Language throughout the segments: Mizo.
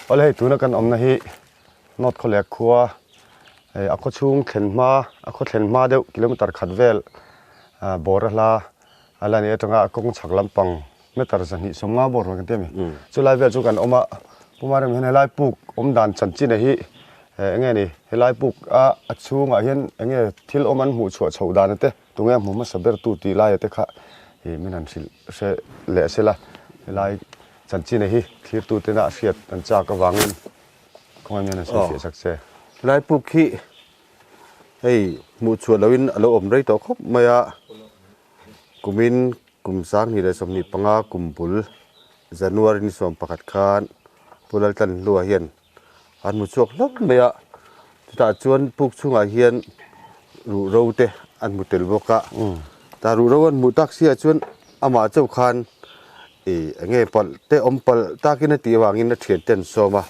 Awle hei tuna kan awmna hi North Khawlek khua a khaw chhung thlen hma a khaw thlen hma deuh kilometer khat vel bawr a hla a la ni atanga a kawng chhak lampang meter 250 bawr kan ti a mi chulai vel chu kan awm a Pumarem hian helai puk awm dan chanchin hi eng nge ni helai puk a a chhungah hian eng nge thil awm an hmuh chhuah chhoh dan te tunge a hmu hmasa ber tu tih laia te kha ih min han hrilh hre leh sela helai chanchin hi thlirtu tena a hriat an chak avangin khawngaih mian an sawi fiah chak che. Helai puk hi hei hmuh chhuah lohin a lo awm rei tawh khawp mai a. Kumin kum 2025 kum bul January ni 11 khan Pu Laltlanhlua hian an hmu chhuak hlauh mai a, chutah chuan puk chhungah hian ruhro te an hmu tel bawk a, tah ruhro an hmuh tak siah chuan amah chauh khan ih eng nge palh te awm palh takin a tih avangin a thiante an sawm a,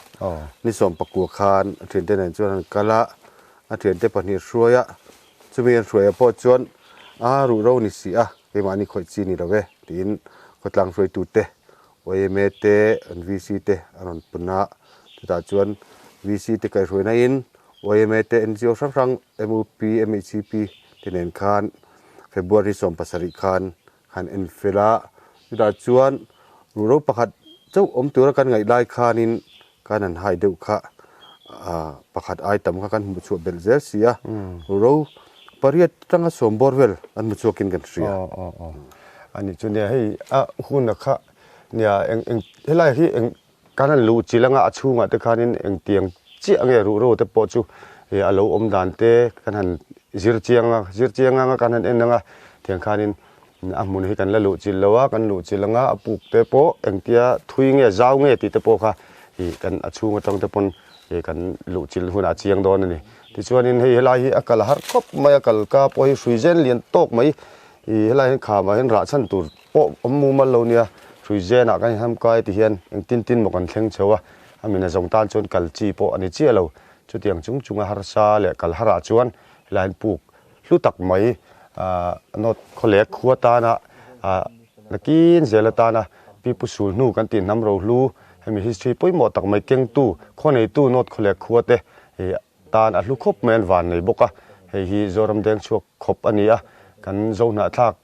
ni 19 khan a thiante nen chuan an kal a, a thiante pahnih hruai a. Chumi an hruaia pawh chuan, A ruhro ni si a, keimahni khawih chi ni lo e, tiin khawtlang hruaitute, yma te, an VC te an rawn pun a. Chutah chuan VC te kaihhruaina in yma te, NGO hrang hrang, mup, MHCP te nen khan February 17 khan han en fel a. Chutah chuan ruhro pakhat chauh awm tura kan ngaih lai khanin Kan han hai deuh kha pakhat ai tam kha kan hmuh chhuah belh zel si a, ro pariat atanga sawm bawr vel an hmu chhuakin kan hria. Aw aw aw a nih chu nia hei a hun a kha nia eng eng helai hi eng kan han luh chilh anga a chhungah te khanin engtiang chiah nge ruhro te pawh chu a lo awm dan te kan han zir chiang a zir chiang anga kan han en anga tiang khanin A hmun hi kan la luh chilh lo a, kan luh chilh anga a puk te pawh engtia thui nge zau nge tih te pawh kha ih kan a chhung atang te pawn ih kan luh chilh hunah a chiang dawn a ni. Tichuanin hei helai hi a kal har khawp mai a, kal ka pawh hi hrui zen lian tawk mai ih helai hian khamah hian rah chhan tur pawh awm mumal lo nia, hrui zenah kan inham kai ti hian engtin tin maw kan thleng chho a, a min a zawng tan chuan kal chi pawh a ni chiah lo. Chutiang chung chunga harsa leh kal harah chuan helai hian puk Hlu tak mai North Khawlek khua tana nakin zel atana Pi Pu Sul hnu kan tih hnam rohlu hemi history pawimawh tak mai kengtu khawneitu North Khawlek khua te tan a hlu khawp mai an van nei bawk a, hei hi Zoram deng chhuak khawp a ni a, kan Zohnahthlak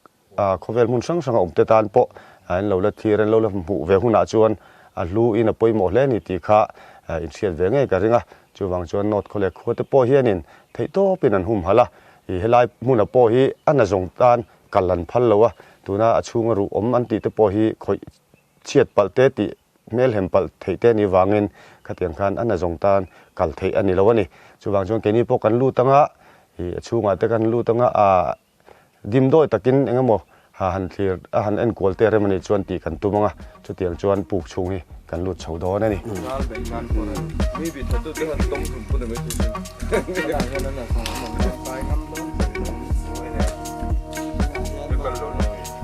khawvel hmun hrang hranga awmte tan pawh an lo la thlir an lo la hmuh ve hunah chuan a hlu in a pawimawh hle a ni tih kha inhriat ve ngei ka ring a. Chuvang chuan North Khawlek khua te pawh hianin theihtawpin an humhalh a, ih helai hmuna pawh hi a na zawng tan kal an phal lo a, tuna a chhunga ruh awm an tih te pawh hi khawih chhiat palh te tih hmelhem palh theih te anih vangin khatiang khan a na zawng tan kal theih a ni lo a ni. Chuvang chuan keini pawh kan lut anga ih a chhungah te kan lut anga ah Dim dawi takin eng emaw ha han thlir a han enkual te rem a nih chuan tih kan tum ang a, chutiang chuan puk chhung hi kan lut chho dawn a ni.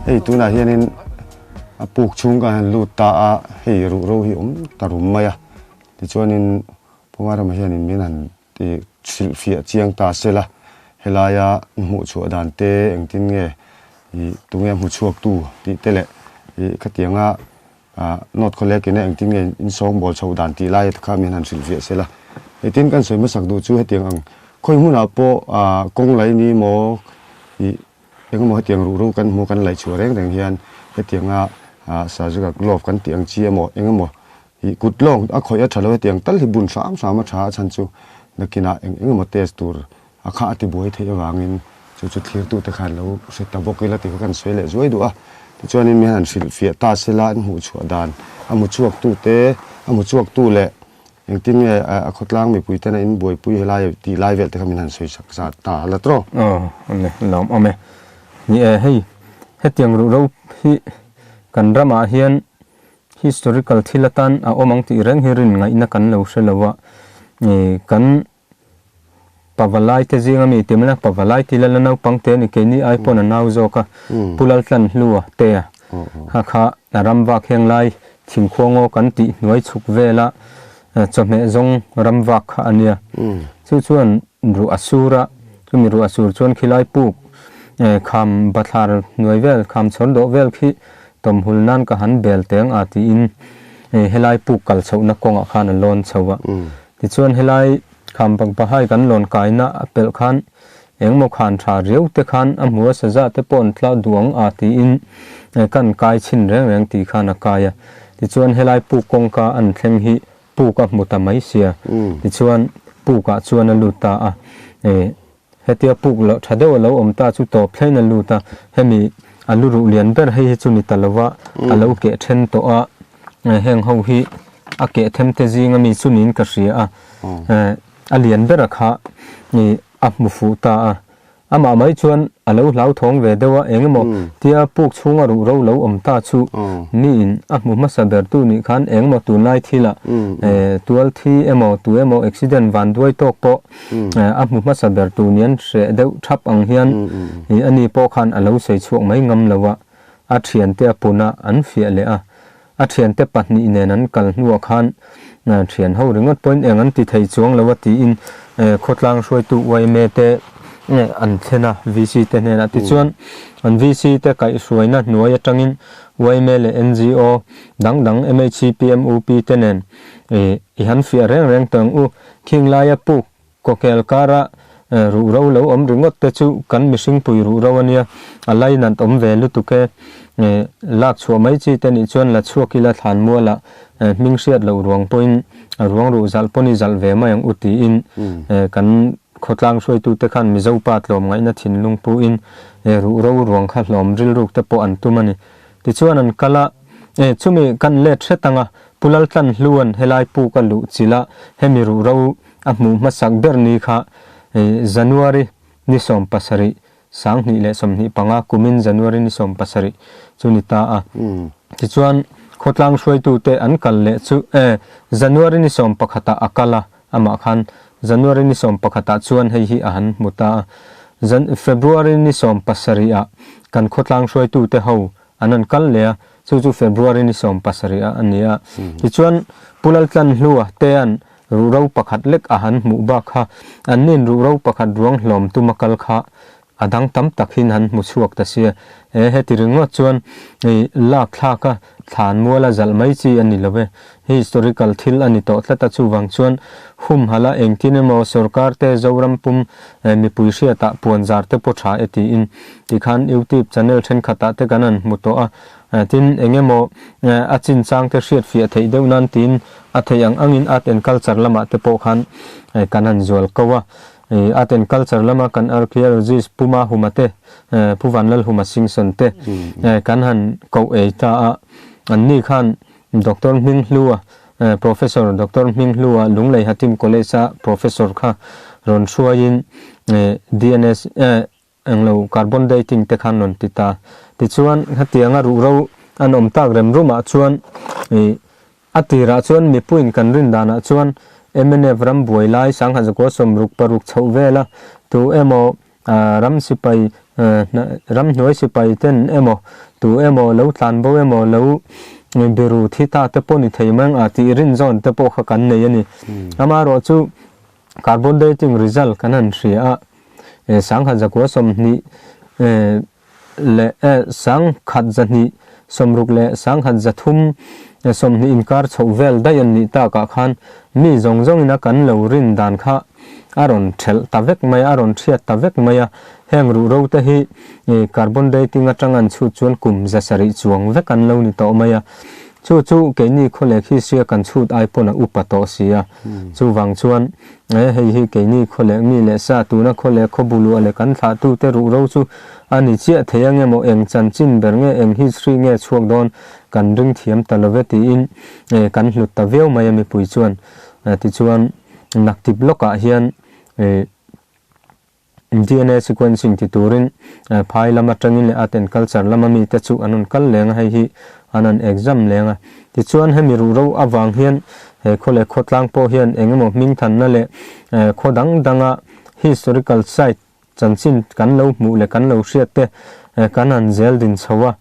Hei tunah hianin a puk chhung kan han lut ta a, hei ruhro hi awm ta rum mai a, tichuanin Pumarama hianin min han Tih hrilhfiah chiang ta se la, helaia hmuh chhuah dan te engtin nge ih tunge hmu chhuak tu tih te leh ih khatianga ah North Khawlek ina engtin nge in sawngbawl chhoh dan tih lai kha min han hrilhfiah se la. Engtin kan sawi hmasak duh chu hetiang ang khawi hmunah pawh ah kawng lai ni maw ih engemaw hetiang ruh ruh kan hmu kan laih chhuah reng reng hian hetianga ah surgical glove kan tih ang chi emaw engemaw Ih kut lawng a khawih a tha lo hetiang tal hi bun hram hram a tha a chhan chu nakinah eng eng emaw test tur a kha a ti buai theih avangin chu chu thlirtute khan lo hre ta bawk ila tih kha kan sawi leh zuai duh a. Tichuanin mi han hrilhfiah ta sela an hmuh chhuah dan a hmu chhuaktute a hmu chhuaktu leh engtin nge a khawtlang mipui tena in buaipui helai tih lai vel te kha min han sawi sak zat ta la tawh. Aw awm e lawm awm e. Ni e hei hetiang ruhro hi kan ramah hian Historical thil atan a awm ang tih reng hi rin ngaihna kan lo hre lo a, kan pavalai te zinga mi ti maila pavalai tih lala naupang te a ni keini ai pawn a nau zawk a, Pu Laltlanhlua te a kha kha a ram vak heng lai thingkhuangaw kan tih hnuai chhuk vela chawhmeh zawng ram vak kha a nia. Chu chuan ruah a sur a, chumi ruah a sur chuan khilai puk kham bathlar hnuai vel kham chhawr dawh vel khi Tawmhul nan ka han bel teng a tiin Helai puk kal chhohna kawngah khan a lawn chho a. Tichuan helai Khambak Bahai kan lawn kaina a pelh khan engmaw khan tha riau te khan a hmu a, saza te pawh an tla duh ang a tiin kan kai chhin reng reng tih khan a kai a. Tichuan helai puk kawngka an thleng hi puk a hmu ta mai sia. Tichuan pukah chuan a lut ta a. Hetia puk loh tha deuh a lo awm ta chu tawp thleng a lut a, hemi a lu ruh lian ber hei hi chu ni ta lo va, a lo keh then tawh a, heng ho hi a keh them te zing ami chu niin ka hria a, a lian ber a kha a hmu fuh ta a, amah mai chuan a lo hlauthawng ve deuh a, eng emaw tia puk chhunga ruh ro lo awm ta chu miin a hmu hmasa ber tu nih khan eng emaw tunlai thilah tual thi emaw tu emaw accident van duai tawk pawh A hmu hmasa ber tur nian hreh deuh thap ang hian ih ani pawh khan a lo sawi chhuak mai ngam lo a, a thiante a pun a, an fiah leh a. A thiante pahnih nen an kal hnuah khan thian ho ringawt pawhin eng an ti thei chuang lo a tiin khawtlang hruaitu yma te an thlen a VC te hnenah tichuan an VC te kaihhruaina hnuai atangin yma leh ngo dang dang MHCP MUP te nen i han fiah reng reng tawh ang u. Khing laia puk kawkel kara ruh ro lo awm ringawt te chu kan mihring pui ruh ro a nia, a lainat awm ve lutuk e. Lak chhuah mai chi te nih chuan la chhuak ila thlan mualah hming hriat loh ruang pawhin a ruang ruh zalh pawn i zalh ve mai ang u tiin kan khawtlang hruaitu te khan Mizo pa tlawmngaihna thinlung puin ruh ro ruang kha hlawm rilruk te pawh an tum a ni. Tichuan an kal a, chumi kan let hret ang a, Pu Laltlan Hluan helai puk a luh chilh a, hemi ruhro a hmuh hmasak ber ni kha January ni 17, 2025 kumin January ni 17 chu ni ta a. Tichuan khawtlang hruaitute an kal leh chu January ni 11 ah a kal a, amah khan January ni 11 ah chuan hei hi a han hmu ta a. February ni 17 ah kan khawtlang hruaitute ho An rawn kal leh a, chu chu February ni 17 ah a ni a. Tichuan, Pu Laltlanhlua tean ruhro pakhat lek a han hmuh bak kha, anni'n ruhro pakhat ruang hlawm tuma kal kha a dang tam tak hin han hmu chhuak ta sia. E, heti ringawt chuan i lak thlak a, thlan mual a zalh mai chi a ni lo e. Historical thil a ni tawh tlat a, chuvang chuan humhalh a engtin emaw sorkar te Zoram pum mipui hriatah puanzar te pawh tha e tiin tikhan YouTube channel thenkhatah te kan han hmu tawh a, tin eng emaw a chinchang te hriat fiah theih deuh nan tiin a theih ang angin art and culture lamah te pawh khan kan han zual ko a, art and culture lama kan archaeologist Pu Mahuma te, Pu Vanlalhuma Singson te kan han koh ei ta a, anni khan Doctor Hminghlua, Professor Doctor Hminghlua Lunglei Hatim College-a Professor kha rawn hruaiin DNS englo carbon dating te khan rawn ti ta. Tichuan hetianga ruhro an awm tak rem rumah chuan a tirah chuan mipuiin kan rin danah chuan mnf ram buai lai Sangha 96 chhoh vela tu emaw Ram sipai, ramhnuai sipai ten emaw, tu emaw lo tlan bo emaw, lo biru thi ta te pawh ni thei mai ang a tih rin zawn te pawh kha kan nei a ni. Amaherawh chu carbon dating result kan han hria a, 1920 leh 1260 leh 1320 inkar chhoh vel daih an nih takah khan mi zawng zawngin a kan lo rin dan kha a rawn thelh ta vek mai a, a rawn thiat ta vek mai a. Heng ruhro te hi carbon dating atang an chhut chuan kum 700 chuang vek an lo ni tawh mai a. Chu chu keini khawlek history a kan chhut ai pawn a upa tawh si a. Chuvang chuan E, hei hi keini khawleh mi leh sa tuna khawleh khawbuluah leh kan thlahtute ruhro chu a ni chiah thei ang emaw, eng chanchin ber nge, eng history nge chhuak dawn kan ring thiam ta lo ve tiin e, kan hlut ta viau mai a mipui chuan. Tichuan, naktip lawkah hian e, DNA sequencing ti turin phai lam atangin leh art and culture lama mite chu an rawn kal leng a, hei hi an han exam leng a. Tichuan hemi ruhro avang hian he khaw leh khawtlang pawh hian eng emaw hmingthanna leh khaw dang danga historical site chanchin kan lo hmuh leh kan lo hriat te kan han zel din chho a.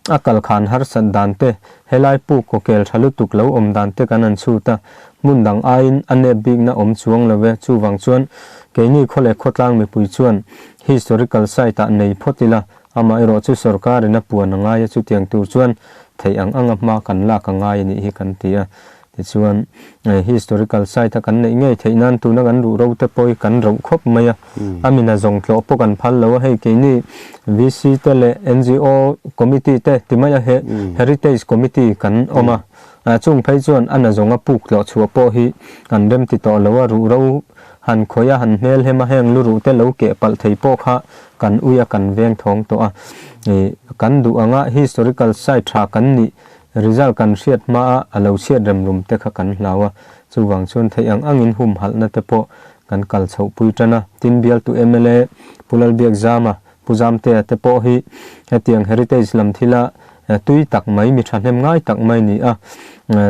A kal khan harsat dan te, helai puk kawkel tha lutuk lo awm dan te kan han chhut a, hmun dang aiin a nep bikna awm chuang lo e. Chuvang chuan keini khaw leh khawtlang mipui chuan historical site ah nei phawt ila, amaherawh chu sorkarin a puan a ngai a, chutiang tur chuan. Theih ang anga hma kan lak a ngai a nih hi kan ti a. Tichuan, historical site a kan neih ngei theih nan tuna kan ruh ro te pawh hi kan roh khawp mai a. A mina zawng tlawh pawh kan phal lo a, hei keini VC te leh NGO committee te ti mai a he Heritage Committee kan awm a. Chung phei chuan a na zawnga puk tlawh chhuah pawh hi an rem ti tawh lo a, ruh ro han khawih a, han hmel hem a, heng lu ruh te lo keh palh thei pawh kha kan ui a, kan veng thawng tawh a. Kan duh anga historical site tha kan nih result kan hriat hma a, a lo chhiat rem rum te kha kan hlau a, chuvang chuan theih ang angin humhalhna te pawh kan kal chhoh pui tan a. Tin, bialtu mla Pu Lalbiakzama Pu Zamtea te pawh hi hetiang heritage lam thila tui tak mai, mi thahnem ngai tak mai ni a,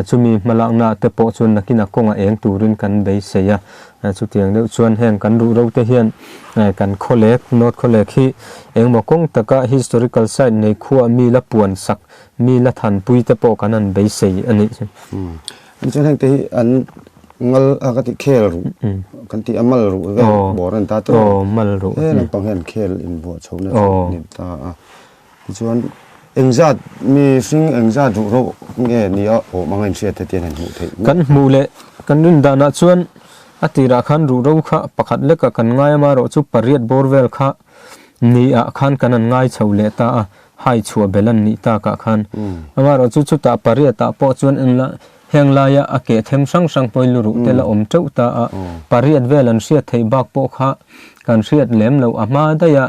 chumi hmalakna te pawh chuan nakin a kawnga eng turin kan beisei a. Chutiang deuh chuan heng kan ruh ro te hian kan khawlek, North Khawlek hi engmaw kawng taka historical site nei khuaa mi la puan sak, mi la thanpui te pawh kan han beisei a nih chu. Chuan hengte hi an ngal a ka tih khel ruh kan tih a mal ruh vel bawr a ni ta tawh a, mal ruh he lampang hian khel inbuah chhohna chu a ni ta a. Tichuan engzat mi hring engzat ruh ro nge ni a awm anga inhriat te tian han hmuh theih Kan hmuh leh kan rin danah chuan a tirah khan ruh ro kha pakhat lekah kan ngai a, amaherawhchu pariat bawr vel kha ni ah khan kan han ngai chho leh ta a. Hai chhuah bel an nih takah khan amaherawh chu chutah pariatah pawh chuan en la heng laia a keh them hrang hrang pawhin lu ruh te la awm teuh ta a, pariat vel an hriat theih bak pawh kha kan hriat lem loh a hma daih a,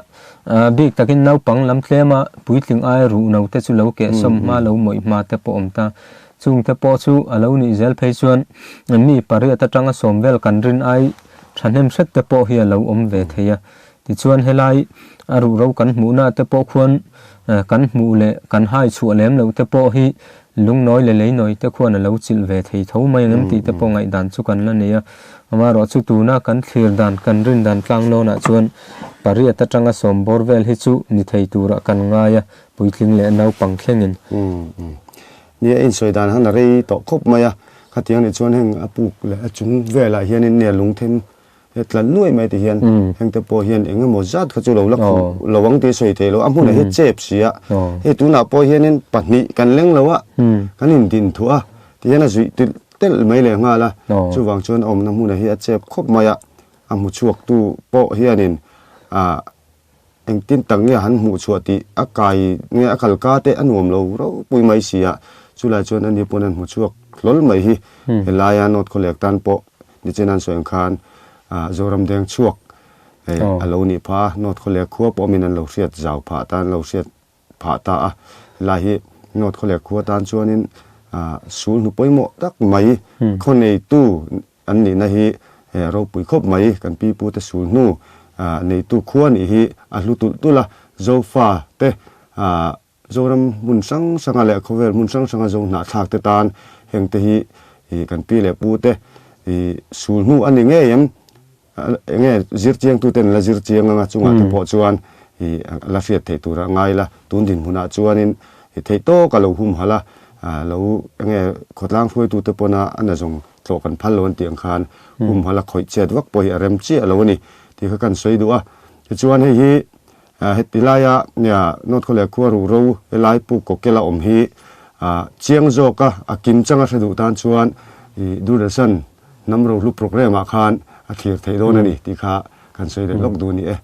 bik takin naupang lam tlema puitling aia ruh no te chu lo keh sawm hma lo mawih hma te pawh awm ta. Chung te pawh chu a lo nih zel phei chuan mi pariat atanga sawm vel kan rin ai thahnem hret te pawh hi a lo awm ve thei a. Tichuan helai a ruhro kan hmuhna te pawh khuan kan hmuh leh kan hai chhuah lem loh te pawh hi lungnawi leh leinawi te khuan a lo chilh ve thei tho mai ang em tih te pawh ngaihdan chu kan la nei a. Amaherawh chu tuna kan thlir dan, kan rin dan tlang lawnah chuan pariat atanga sawm bawr vel hi chu ni thei turah kan ngai a, puitling leh naupang thlengin. Nia insawi dan han a rei tawh khawp mai a, khatiang nih chuan heng a puk leh a chung velah hianin nia lungthem He tlan nuai mai ti hian hengte pawh hian eng emaw zat kha chu lo la khuh lo ang tih sawi thei lo a hmunah hi chep si a hei tunah pawh hianin pahnih kan leng lo a kan indin thuh a ti hian a zuih tilh telh mai leh nghal a chuvang chuan a awmna hmunah hi a chep khawp mai a a hmu chhuak tu pawh hianin ah Engtin tak nge han hmuh chhuah tih a kai nge a kal ka te a nuam lo ropui mai si a, chulai chuan ani pawn an hmu chhuak hlawl mai hi helaia North Khawlek tan pawh nichin an sawi ang khan Zoram deng chhuak a lo nih phah a, North Khawlek khua pawh min an lo hriat zau phah tan an lo hriat phah ta a, helai hi North Khawlek khua tan chuanin sul hnu pawimawh tak mai khaw neitu An nihna hi ropui khawp mai, kan pi pute sul hnu neitu khua nih hi a hlu tulh tulh a, Zofa te Zoram hmun hrang hranga leh khawvel hmun hrang hranga Zo hnahthlak te tan heng te hi kan pi leh pu te sul hnu a ni ngei em? Enge zirchiangtuten la zirchiang anga chungah te pawh chuan la hriat theih tur a ngai la, tun dinhmunah chuanin theih tawk a lo humhalh a, lo enge khawtlang hruaitute pawna a nazawng tlawh kan phal lo an tih ang khan humhalh a khawih chet vak pawh hi a rem chiah lo a ni tih kha kan sawi duh a. Tichuan hei hi heti laia North Khawleh khua ruhro helai Pu Kawkela awm hi chiang zawka a kim changa hre duh tan chuan Doordarshan hnam rohlu programme ah khan a thlir theih dawn a ni tih kha kan sawi leh lawk duh a ni e.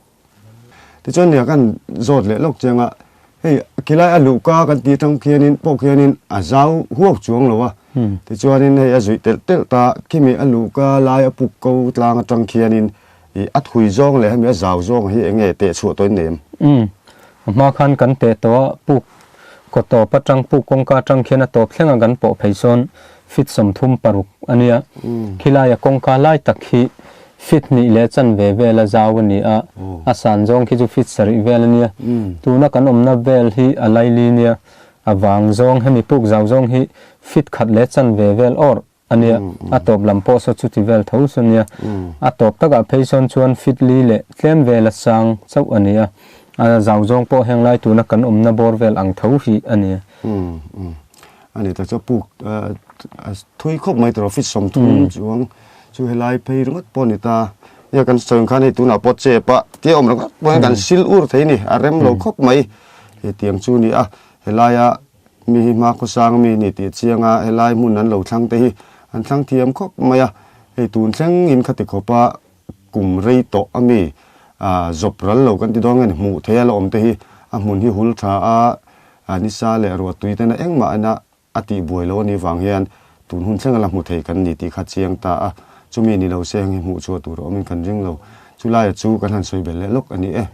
Tichuan nia kan zawt leh lawk chiang a, hei khilai a luhka kan tih atang khianin pawh khianin a zau huak chuang lo a, tichuanin hei a zuih telh telh ta, khimi a luhka lai a puk ko tlang atang khianin ih a thui zawng leh hemi a zau zawng hi eng nge teh chhuah tawhin nei em? Umm, a hma khan kan teh tawh a, puk kaw tawp atang puk kawngka atang khian a tawp thleng a kan pawh phei sawn fit 36 a nia, khilai a kawngka lai tak hi Fit hnih leh chanve vela zau a ni a, a san zawng khi chu fit sarih vel a nia. Tuna kan awmna vel hi a laili nia, a vang zawng hemi puk zau zawng hi fit khat leh chanve vel awrh a nia, a tawp lam pawh saw chuti vel tho saw nia. A tawp takah phei sawn chuan fit li leh tlem vela sang chauh a ni a, a zau zawng pawh heng lai tuna kan awmna bawr vel ang tho hi a ni. A ni ta chu puk thui khawp mai tur office 30 chuang chu helai phei ringawt pawh a ni ta. Nia kan sawi ang khan hei tunah pawh chep a tia awm ringawt pawh hian kan sil ur thei a ni a rem lo khawp mai hetiang chu a ni a helaia. Mi hi hma khawsang mi ni tih chiang a, helai hmun an lo thlang te hi an thlang thiam khawp mai a, hei tun thleng in khati khawp a kum rei tawh a mi ah zawp ral lo kan ti dawn nge ni hmuh theih a la awm te hi a hmun hi hul tha a, nisa leh ruah tui tena engmah ina a tih buai lo a nih vang hian tun hun thleng a la hmu thei kan ni tih kha chiang ta a, chumi ni lo se heng hi hmuh chhuah tur a awmin kan ring lo. Chulaia chu kan han sawi belh leh lawk a ni e.